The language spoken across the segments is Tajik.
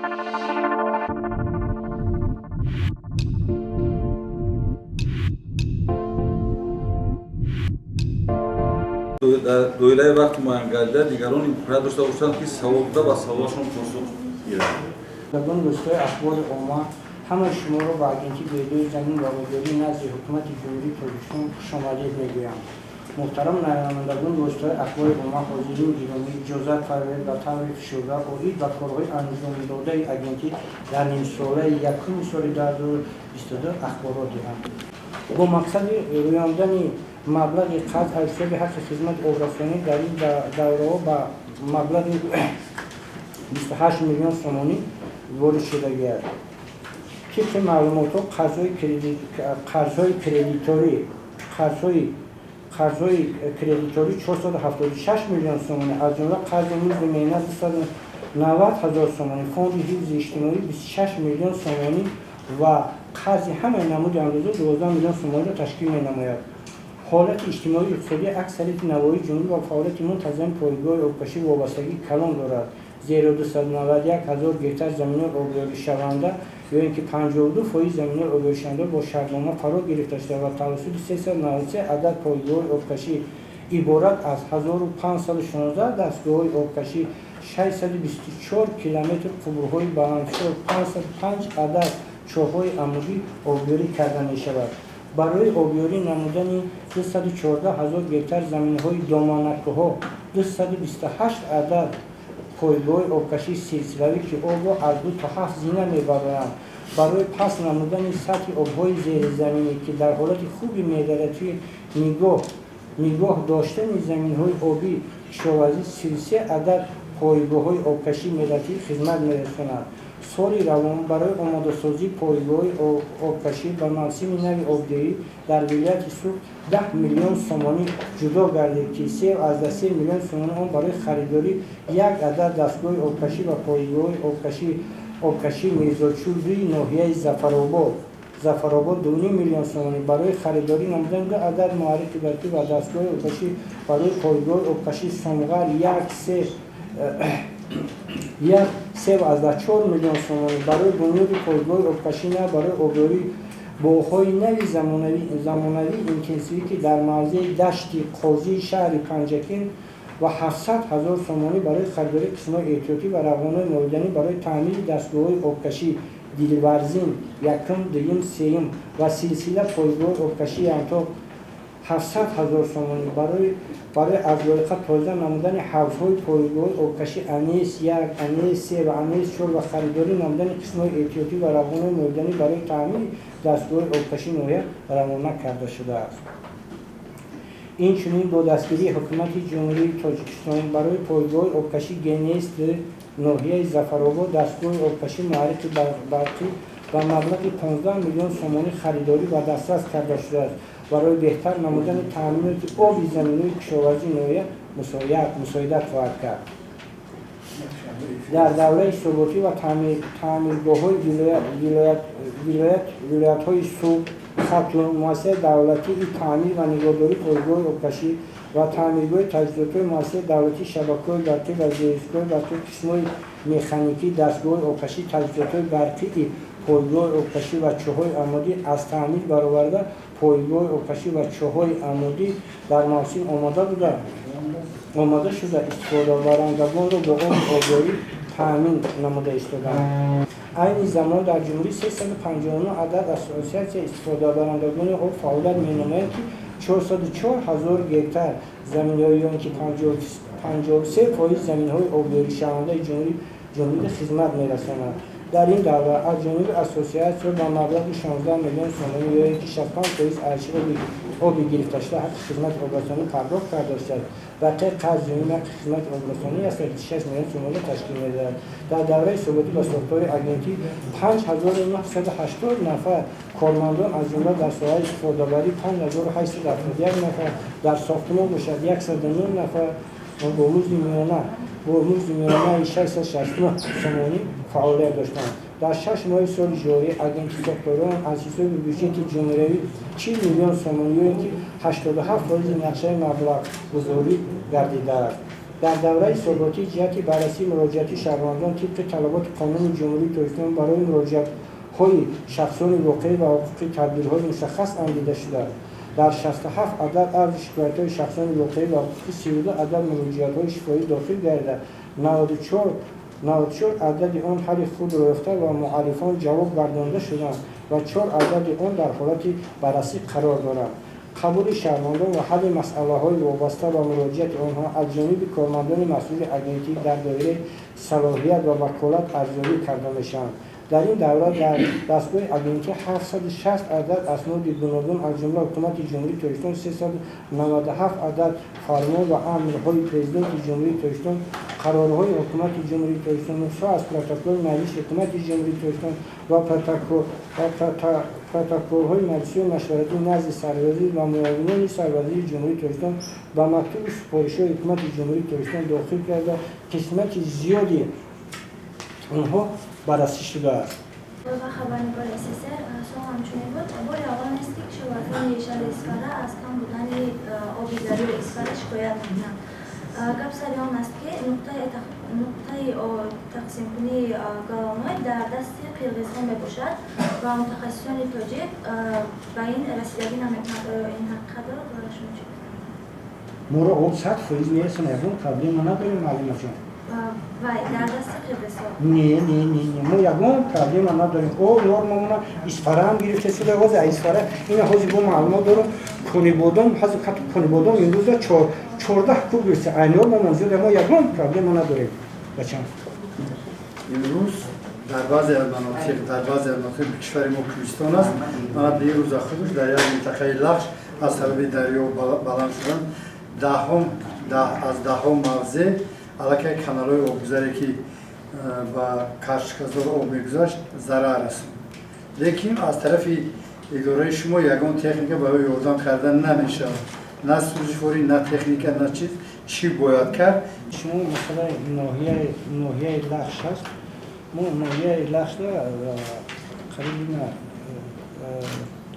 Дар доираи вақти муайянгардида дигарон имконият дошта бошанд, ки савол дода, ба саволашон посух гиранд. Дагон дӯстои ахбори омма, ҳамаи шуморо ба Агентии беҳдошти замин ва обёрӣ назди Ҳукумати Ҷумҳурии Тоҷикистон хушомадед мегӯям. Муҳтарам намояндагон, дӯстои ахбори омма, ҳозирини гиромӣ, иҷозат фармоед, ба таври фишурда оид ба корҳои анҷомдодаи агентӣ дар нимсолаи якуми соли 2022 ахборот диҳам. Бо мақсади рӯёндани маблағи қарз аз ҳисоби ҳаққи хизмати обрасонӣ дар ин давраҳо ба маблағи 28 миллион сомонӣ ворид шудагиаст. Тибқи маълумотҳо, қарзҳои кредиторӣ 476 миллион сомонӣ, аз ҷумла қарзи музди меҳнат 290 ҳазор сомонӣ, фонди ҳифзи иҷтимоӣ 26 миллион сомонӣ ва қарзи ҳамаи намуди андоза 12 миллион сомониро ташкил менамояд. Ҳолати иҷтимоию иқтисодии аксарияти навоҳии ҷумҳурӣ ба фаъолияти мунтазами пойгоҳи обкашӣ вобастагии калон дорад, зеро 291 ҳазор гектар заминҳои обёришаванда ё ин ки 52% заминҳои обёришаванда бо шартнома фаро гирифта шуда ва тавассути 393 адад пойгоҳи обкашӣ иборат аз 1516 дастгоҳҳои обкашӣ, 624 километр қубурҳои баландфишор, 505 адад чоҳҳои амудӣ обёрӣ карда мешавад. Барои обёрӣ намудани 214 ҳазор гектар заминҳои доманакӯҳҳо 228 адад пойгоҳи обкашии силсилавӣ, ки обро аз ду то ҳафт зина мебароянд, барои паст намудани сатҳи обҳои зеризаминӣ, ки дар ҳолати хуби мелиоративӣ нигоҳ доштани заминҳои обии кишоварзӣ, 33 адад пойгоҳҳои обкашии мелиоративӣ хизмат мерасонанд. Соли равон барои омодасозии пойгоҳи обкашӣ ба мавсими нави обдиҳӣ дар вилояти Суғд 10 миллион сомонӣ ҷудо гардид, ки 3,3 миллион сомонӣ он барои харидории як адад дастгоҳи обкашӣ ва пойгоҳи обкашии Мирзочӯлдуи ноҳияи Зафаробод, 2,5 миллион сомонӣ барои харидорӣ намудани ду адад муҳаррики барқӣ ва дастгоҳи обкашӣ барои пойгоҳи обкашии Сомғар 1, 3,4 миллион сомонӣ барои бунёди пойгоҳи обкашӣ нав барои обёрии боғҳои нави замонавии интенсивӣ, ки дар мавзеи Дашти Қозии шаҳри Панҷакент, ва 700 ҳазор сомонӣ барои харидории қисмҳои эҳтиётӣ ва равғанҳои молиданӣ барои таъмири дастгоҳҳои обкашӣ Дилварзин якум, дуюм, сеюм ва силсила пойгоҳи обкашии Янтоқ, 700 ҳазор сомонӣ барои аз лоиқа тоза намудани ҳавзҳои пойгоҳи обкашӣ Анес як, Анес се ва Анес чор ва харидорӣ намудани қисмҳои эҳтиётӣ ва равғанҳои молиданӣ барои таъмири дастгоҳи обкашии ноҳия равона карда шудааст. Инчунин бо дастгирии Ҳукумати Ҷумҳурии Тоҷикистон барои пойгоҳи обкашӣ ГНС ноҳияи Зафаробод дастгоҳи обкашӣ муҳаррики барқӣ ба маблағи 15 миллион сомонӣ харидорӣ ва дастрас карда шудааст. Барои беҳтар намудани таъминоти оби заминҳои кишоварзии ноҳия мусоидат хоҳад кард. Дар давраи ҳисоботӣ ва таъмиргоҳҳои вилоятҳои Суғд, Хатлон, муассисаи давлатии таъмир ва нигоҳдории пойгоҳи обкашӣ ва таъмиргоҳи таҷҳизотҳои муассисаи давлатии шабакаҳои барқӣ ва зеристгоҳи барқӣ, қисмҳои механикӣ, дастгоҳҳои обкашӣ, таҷҳизотҳои барқии пойгоҳи обкашӣ ва чоҳҳои амудӣ аз таъмир бароварда, пойгоҳи обкашӣ ва чоҳҳои амудӣ дар мавсим омода шуда, истифодабарандагонро бо оби обёрӣ таъмин намуда истодаанд. Айни замон дар ҷумҳурӣ 359 адад ассотсиатсияи истифодабарандагони об фаъолият менамоянд, ки 404 ҳазор гектар заминҳои ё ин ки 53% заминҳои обёришавандаи ҷумҳурӣ хизмат мерасонанд. Дар ин давра аз ҷониби ассотсиатсия ба маблағи 16 миллион сомонӣ ё ин ки 65% аз оби гирифташуда ҳаққи хизмати обрасонӣ пардохт карда шудааст. Бақияи қарзи ҷониби ҳаққи хизмати обрасонӣ 126 миллион сомонӣ ташкил медиҳад. Дар давраи ҳисоботӣ ба сохтори агентӣ 5980 нафар кормандон, аз ҷумла дар соҳаи истифодабарӣ 5871 нафар, дар сохтмон бошад 109 нафар бо музди миёнаи 669 сомонӣ фаъолият доштанд. Дар 6 моҳи соли ҷорӣ агентӣ сохторон аз ҳисоби бюҷети ҷумҳуриявӣ 40 миллион сомонӣ ё ин ки 87% нақшаи маблағгузорӣ гардидааст. Дар давраи ҳисоботӣ ҷиҳати баррасии муроҷиати шаҳрвандон тибқи талаботи Қонуни Ҷумҳурии Тоҷикистон барои муроҷиатҳои шахсони воқеӣ ва ҳуқуқӣ тадбирҳои мушаххас андида шудааст. Дар 67 адад арзи шикоятҳои шахсони воқеӣ ва ҳуқуқӣ 32 адад муроҷиатҳои шифоҳӣ дохил гардида, 94 адади он ҳалли худро ёфта ва муаллифон ҷавоб гардонда шуданд ва 4 адади он дар ҳолати баррасӣ қарор доранд. Қабули шаҳрвандон ва ҳалли масъалаҳои вобаста ба муроҷиати онҳо аз ҷониби кормандони масъули агентӣ дар доираи салоҳият ва ваколат арзёбӣ карда мешаванд. Дар ин давра дар дастгоҳи агентӣ 760 адад асноди гуногун, аз ҷумла Ҳукумати Ҷумҳурии Тоҷикистон 397 адад фармон ва амрҳои Президенти Ҷумҳурии Тоҷикистон, қарорҳои Ҳукумати Ҷумҳурии Тоҷикистон, нусха аз протоколи Маҷлиси Ҳукумати Ҷумҳурии Тоҷикистон ва протоколҳои маҷлисҳои машваратӣ назди сарвазир ва муовинони сарвазири Ҷумҳурии Тоҷикистон ба мактуби супоришҳои Ҳукумати Ҷумҳурии Тоҷикистон дохил карда, қисмати зиёди онҳо баррасӣ шудааст. Ба хабарнигори СССР суол ҳамчунин буд. Бори аввал нест, ки кишоварзони шаҳри Исфара аз кам будани оби дарёи Исфара шикоят мекунанд. Гап сари он аст, ки нуқтаи тақсимкунии Галоной дар дасти қирғизҳо мебошад ва мутахассисони тоҷик ба ин расидагӣ намекунанд. Оё ин ҳақиқат дорад ва шумо чӣ гуфтанд? Моро об 100% мерасонад, ягон проблема надорем, муаллимаҷон. Вай дар дасти қирғизҳо? Не, не, не, не, мо ягон проблема надорем. Об нормамона Исфараам гирифта шуда, ҳозир аз Исфара ина ҳозир бо маълумот дорам, Конибодом, ҳозир ҳатто Конибодом имрӯза 14 куб гирифта, ай нормамон зиёд, мо ягон проблема надорем. Бачам. Имрӯз дар баъзе аз манотиқ, дар баъзе аз манотиқи кишвари мо кӯҳистон аст. Мана дирӯза худаш дар як минтақаи Лахш аз сабаби дарё баланд шудан аз даҳҳо мавзеъ аллакай каналҳои обгузаре, ки ба кашказор об мегузашт, зарар расонд. Лекин аз тарафи идораи шумо ягон техника барои ёрдам кардан намешавад. На сӯзишворӣ, на техника, на чиз. Чӣ бояд кард? Шумо масъалаи ноҳияи Лахш аст. Мо ноҳияи Лахшда қариб ина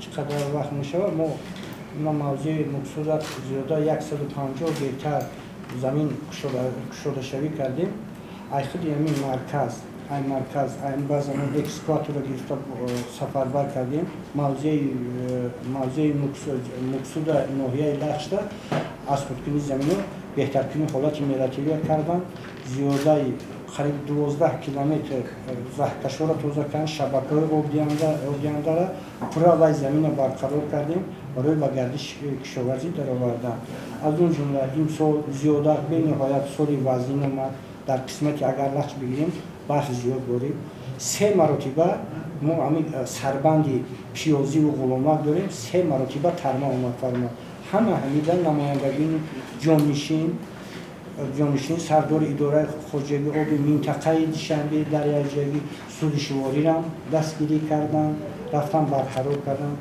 чӣ қадар вақт мешавад, мо ина мавзеи Муксуда зиёда 150 гектар замин кушодашавӣ кардем. Ай худи ҳамин марказ, ай марказ, ай баъзан экскаваторро гирифта сафарбар кардем. Мавзеи Муксуда ноҳияи Лахшда аз худкунии заминҳо беҳтаркунии ҳолати мелиоративия карданд. Зиёдаи қариб 12 километр заҳкашҳоро тоза кардем, шабакаҳои обдиҳандаро пурра вай заминро барқарор кардем барои ба гардиши кишоварзӣ даровардан. Аз он ҷумла имсол зиёда бениҳоят соли вазнин омад. Дар қисмати агар Лахш бигирем, барф зиёд борид. 3 маротиба мо ҳамин сарбанди пиёзиву ғуломак дорем, 3 маротиба тарма омад фармод. Ҳама ҳамида намояндагии ҷонишин сардори идораи хоҷагии оби минтақаи Душанбе дар якҷоягӣ сӯзишвориам дастгирӣ карданд, рафтан барқарор карданд.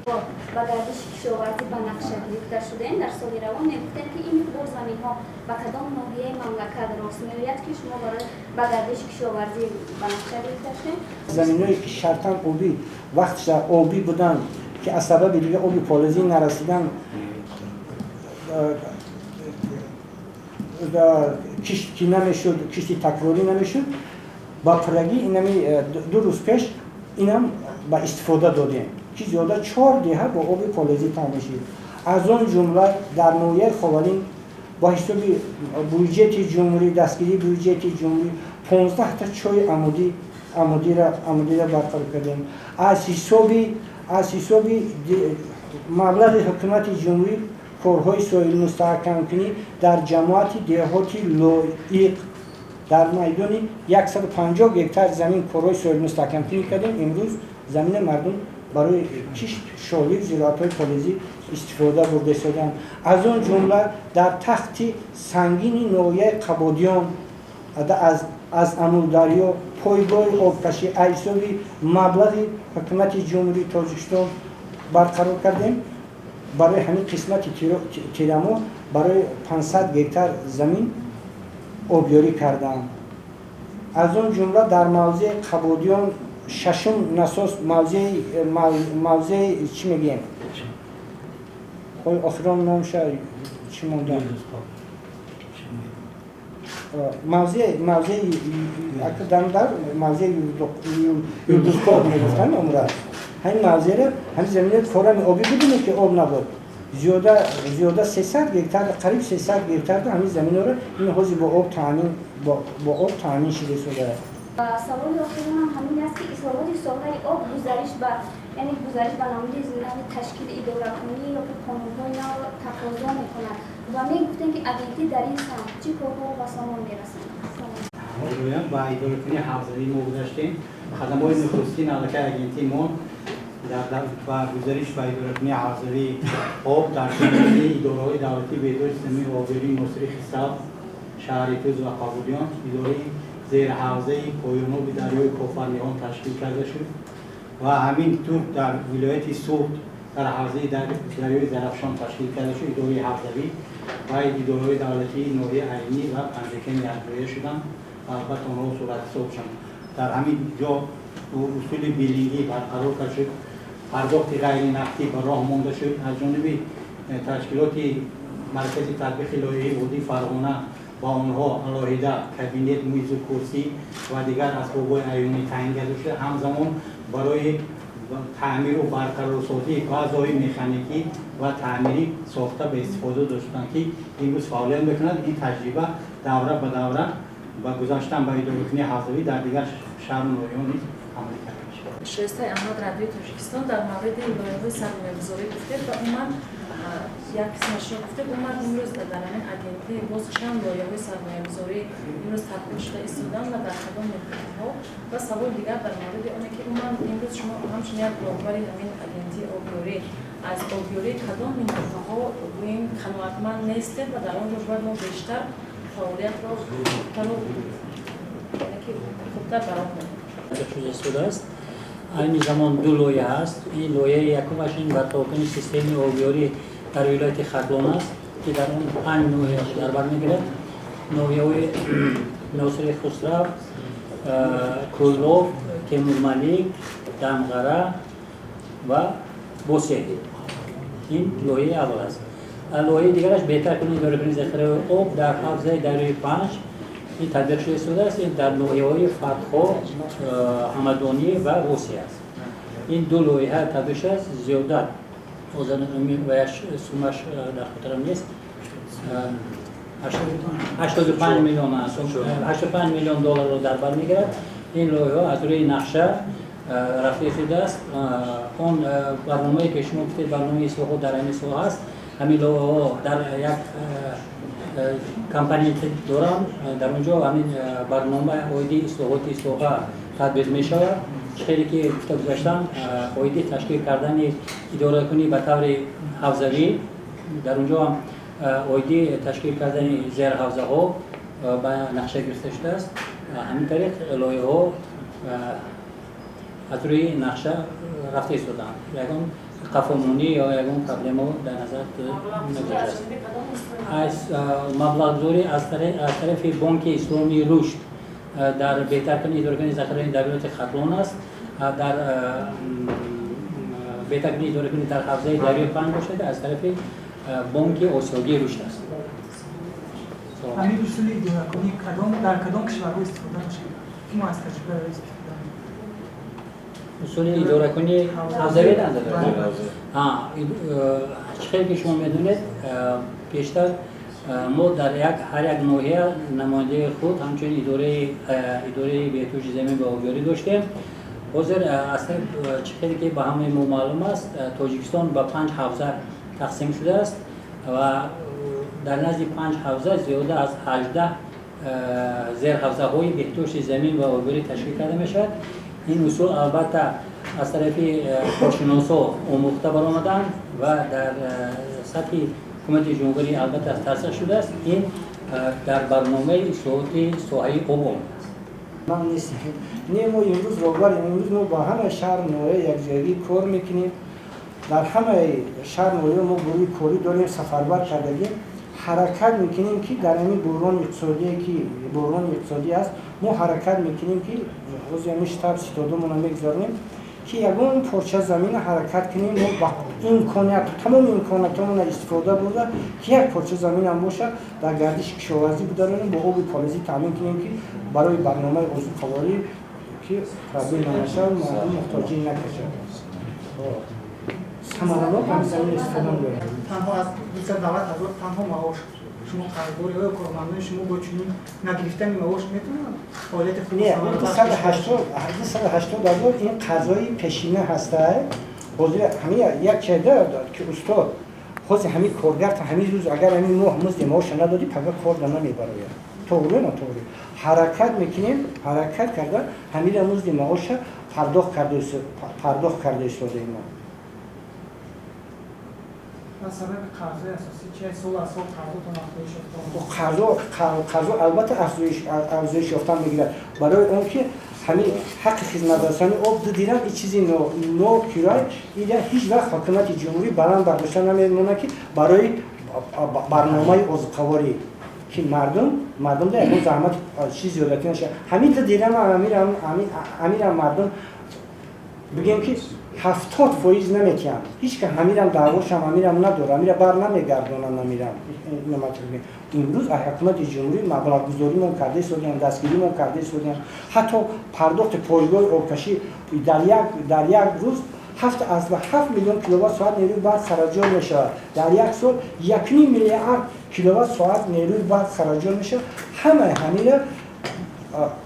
Ба гардиши кишоварзӣ ба нақша гирифта шудем дар соли равон. Мегуфтем, ки ин миқдор заминҳо ба кадом ноҳияи мамлакат рост меояд, ки шумо барои ба гардиши кишоварзӣ ба нақша гирифта шудем? Заминҳое ки шартан обӣ, вақтша обӣ буданд, ки аз сабаби дига оби полезӣ нарасидан, кишт ки намешуд, кишти такрорӣ намешуд, ба пуррагӣ инами 2 рӯз пеш инам ба истифода додем, ки зиёда 4 деҳа бо оби полезӣ таъмин шуд. Аз он ҷумла дар ноҳияи Ховалин бо ҳисоби буҷети ҷумҳурӣ, дастгирии буҷети ҷумҳурӣ 15 та чойи амудиро барқарор кардем. Аз ҳисоби маблағи ҳукумати ҷумҳурӣ корҳои соҳилмустаҳкамкунӣ дар ҷамоати деҳоти Лоиқ дар майдони 150 гектар замин корҳои соҳилмустаҳкамкунӣ кардем. Имрӯз замини мардум барои кишт, шолӣ, зироатҳои полезӣ истифода бурда истодаанд. Аз он ҷумла дар тахти сангини ноҳияи Қабодиён аз Амударё пойгоҳи обкашӣ аз ҳисоби маблағи ҳукумати Ҷумҳурии Тоҷикистон барқарор кардем. Барои ҳамин қисмати тирамо барои 500 гектар замин обёрӣ карданд. Аз он ҷумла дар мавзеи Қабодиён шашум насос мавзеи чӣ мегӯем? Охирон номша чӣ монда? Мавзеи дар мавзеи Юлдузкор мегуфтанд умра. Ҳамин мавзеро, ҳамин замина корами обӣ будем, ки об набуд. Зиёда 300 гектар, қариб 300 гектар ҳамин заминаро ин ҳозир бо об таъмин шуда истодааст. Саволи охирам ҳамин аст, ки ислоҳоти соҳаи об гузариш ба, яъне гузариш ба намуди нави ташкили идоракунӣ ё ки қонунҳои навро тақозо мекунад ва мегуфтем, ки агентӣ дар ин самт чӣ корҳоро ба сомон мерасонад. Ба идоракунии ҳавзавӣ мо гузаштем. Қадамҳои нухустин аллакай агентии мо ба гузариш ба идоракунии ҳавзавии об дар ҷумлаи идораҳои давлатии беҳдошти замин ва обёрии Носири Хисрав, шаҳри Тӯз ва Қабулиён, идораи зерҳавзаи поёноби дарёи Кофарниҳон ташкил карда шуд ва ҳамин тур дар вилояти Суғд дар ҳавзаи дарёи Зарафшон ташкил карда шуд идораи ҳавзавӣ ва идораҳои давлатии ноҳияи Айнӣ ва Панҷакент якҷоя шуданд ва албатта онҳо суратҳисоб шуданд. Дар ҳамин ҷо усули биллингӣ барқарор карда шуд, пардохти ғайринақдӣ ба роҳ монда шуд. Аз ҷониби ташкилоти маркази татбиқи лоиҳаи водии Фарғона ба онҳо алоҳида кабинет, мизу курсӣ ва дигар асбобҳои аёнӣ таъин карда шуда, ҳамзамон барои таъмиру барқарорсозии баъзои механикӣ ва таъмирӣ сохта ба истифода доштанд, ки имрӯз фаъолият мекунад. Ин таҷриба давра ба давра ба гузаштан ба идоракунии ҳавзавӣ дар дигар шаҳру ноҳияҳо низ амалӣ карда мешавад. Шоистаи Аҳмад, Радиои Тоҷикистон. Дар мавриди лоиҳаҳои сармоягузорӣ гуфтед ва умуман як қисмашро гуфтед. Умуман имрӯз дар ҳамин агентӣ боз чанд лоиҳаҳои сармоягузорӣ имрӯз татбиқ шуда истоданд ва дар кадом минтақаҳо? Ва саволи дигар дар мавриди оне, ки умуман имрӯз шумо ҳамчун як роҳбари ҳамин агентии обёрӣ аз обёрии кадом минтақаҳо гӯем қаноатманд нестед ва дар он ҷо бояд мо бештар фаъолиятро хубтар ба роҳ монем? Шудааст. Айни замон ду лоиҳа ҳаст. Ин лоиҳаи якумаш ин барқароркунии системаи обёрӣ дар вилояти Хатлон аст, ки дар он панҷ ноҳия дар бар мегирад: ноҳияҳои Носири Хусрав, Кӯлоб, Темурмалик, Дамғара ва Босеҳ. Ин лоиҳаи аввал аст. Лоиҳаи дигараш беҳтаркунии идоракунии захираҳои об дар ҳавзаи дарёи Панҷ, ин татбиқ шуда истодааст. Ин дар ноҳияҳои Фатҳо, Ҳамадонӣ ва Восеъ аст. Ин ду лоиҳа татбиқ шудааст. Зиёда суммаш дар хотирам нест, 85 миллион аст, 85 миллион долларро дар бар мегирад. Ин лоиҳаҳо аз рӯи нақша рафта истодааст. Он барномае, ки шумо гуфтед, барномаи ислоҳот дар ҳамин соҳа аст. Ҳамин лоиҳаҳо дар як компонент доранд. Дар он ҷо ҳамин барнома оиди ислоҳоти соҳа татбиқ мешавад. Хеле ки гуфта гузаштам, оиди ташкил кардани идоракунӣ ба таври ҳавзавӣ, дар он ҷо ҳам оиди ташкил кардани зерҳавзаҳо ба нақша гирифта шудааст. Ҳамин тариқ лоиҳаҳо аз рӯи нақша рафта истодаанд. Ягон қафомонӣ ё ягон проблемо дар назар нагузоштааст. Аз маблағгузорӣ аз тарафи Бонки Исломии Рушд дар беҳтаркунии идоракунии захираҳои дар вилояти Хатлон аст, дар беҳтаркунии идоракунӣ дар ҳавзаи дарёи Панҷ бошад, аз тарафи Бонки Осиёгии Рушд аст. Ҳамин усули идоракунӣ дар кадом кишварҳо истифода мешавад, ки мо аз таҷриба истифода? Усули идоракунӣ ҳавзавӣ назар доред? Чӣ хеле ки шумо медонед, пештар мо дар ҳар як ноҳия намояндаи худ ҳамчун идораи беҳдошти замин ва обёрӣ доштем. Ҳозир, чӣ хеле ки ба ҳамаи мо маълум аст, Тоҷикистон ба панҷ ҳавза тақсим шудааст ва дар назди панҷ ҳавза зиёда аз 18 зерҳавзаҳои беҳдошти замин ва обёрӣ ташкил карда мешавад. Ин усул албатта аз тарафи коршиносҳо омӯхта баромаданд ва дар сатҳи ҳукумати ҷумҳурӣ албатта тасдиқ шудааст. Ин дар барномаи ислоҳоти соҳаи об омадааст. Ман нестем, не, мо имрӯз роҳбарем. Имрӯз мо бо ҳамаи шаҳру ноҳия якҷоягӣ кор мекунем. Дар ҳамаи шаҳр ноҳия мо гурӯҳи корӣ дорем, сафарбар кардагим. Ҳаракат мекунем, ки дар ҳамин буҳрони иқтисодие, ки буҳрони иқтисодӣ аст, мо ҳаракат мекунем, ки ҳозир ҳамин штаб ситодомона мегузаронем. ки ягон порча замина ҳаракат кунем, мо ба имконият, тамоми имкониятҳомона истифода бурда, ки як порча заминам бошад, дар гардиши кишоварзӣ бударонем, бо оби полезӣ таъмин кунем, ки барои барномаи озуқаворӣ ки проблема нашавад, мардум муҳтоҷӣ накашад. Самаранок ҳамин замин истифода мебарем. Танҳо аз 290 ҳазор танҳо маош шумо қарздори, оё кормандони шумо бо чунин нагирифтани маош метавонанд фаъолияти худро Не, самарабахш 280 ҳазор ин қарзҳои пешина ҳастай. Ҳозир ҳамин як чеда ки устод, ҳозир ҳамин коргар та ҳамин рӯз агар ҳамин моҳ музди маоша надодӣ, пага кор да намебарояд. Тоғри на тоғри? Ҳаракат мекунем, ҳаракат карда ҳамира музди маоша пардохт карда истодаем мо. Ва сабаби қарзҳои асосӣ чи аст? Сол аз сол қарзотон афзоиш ёфта Қарзо албатта афзоиш ёфтан мегирад, барои он ки ҳамин ҳаққи хизматрасонии об ду дирам ин чизи нокирай, ина ҳеҷ вақт ҳокимияти ҷумҳурӣ баланд бардошта намемонад, ки барои барномаи озуқаворӣ ки мардум да ягон заҳмат чиз зиёдатӣ нашавад. Ҳамин ду дирам ҳамирам мардум бигем ки 70% наметиҳанд. Ҳеҷ ка ҳамирам даъвошам ҳамирам надорад, ҳамира бар намегардонанд, ҳамирам. Имрӯз ҳукумати ҷумҳурӣ маблағгузоримон карда истодиям, дастгиримон карда истодиям. Ҳатто пардохти пойгоҳи обкашӣ дар як рӯз 7,7 миллион киловатт соат нерӯи барқ хароҷот мешавад. Дар як сол 1,5 миллиард киловатт соат нерӯи барқ хароҷот мешавад. Ҳамаи ҳамира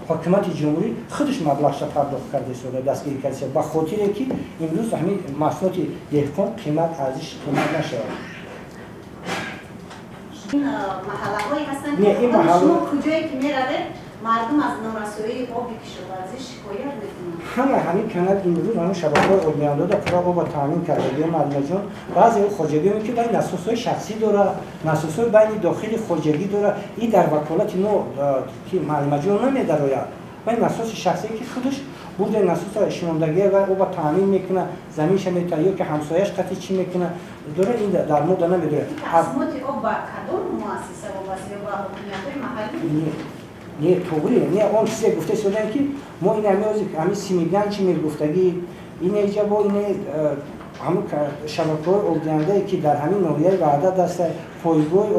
ҳокимияти ҷумҳурӣ худаш маблағша пардохт карда истода, дастгирӣ карда истода, ба хотире ки имрӯз ҳамин маҳсулоти деҳқон қимат, арзиши қимат нашавад. Ин маҳаллаҳое ҳастанд, Не, ин ки маҳалла шумо куҷое ки меравед, мардум аз норасоии оби кишоварзӣ шикоят мекунанд. Ҳама ҳамин канал имрӯз ҳамин шабакаҳои обниҳандода пурра оба таъмин карда. Мардумаҷон, баъзе хоҷагиҳое ки байни насосҳои шахсӣ дора, насосҳои байни дохили хоҷагӣ дора, ин дар ваколати мо ки маълумаҷон намедарояд. Байни насоси шахсие ки худаш бурда насоса шинондагия ва оба таъмин мекунад, заминша метавад ё ки ҳамсояш қатъи чӣ мекунад, дора, ин дар мо да намедорад. Тақсимоти об ба кадом муассиса вобаста ё ба ҳокимиятҳои маҳаллӣ? Не, тоғри, не, он чизе гуфта истодаем, ки мо ин ҳами симиганчи мегуфтагӣ, ин иҷа бо ин ҳамун шабакаҳои обдиҳандае, ки дар ҳамин ноҳияи Ваҳдат аста, пойгоҳи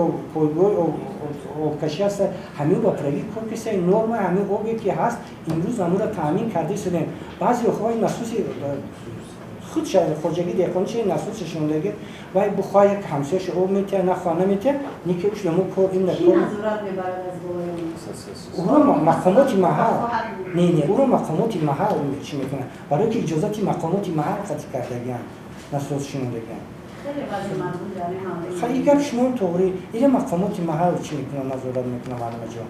обкашӣ аста, ҳамин ба пуррагӣ кор киста, норма ҳамин обе ки ҳаст, имрӯз ҳамонро таъмин карда истодаем. Баъзе охоҳои насоси худ хоҷагии деҳқонӣ насоси шинондагӣ вай бухоҳ як ҳамсояш об метиҳад, нахоҳ наметиҳад, не ки уш мо кор ин Кӣ кор назорат мебарад аз болои он? Уро мақомоти маҳал. Не, не, уро мақомоти маҳал чӣ мекунад? Барои ки иҷозати мақомоти маҳал қатъ кардагианд, насос шинондагианд. Хеле баъзе мардум дар ин маврид Хай, ин гап шумо тоғри, ира мақомоти маҳал чӣ мекунад, назорат мекунад, маълумаҷон.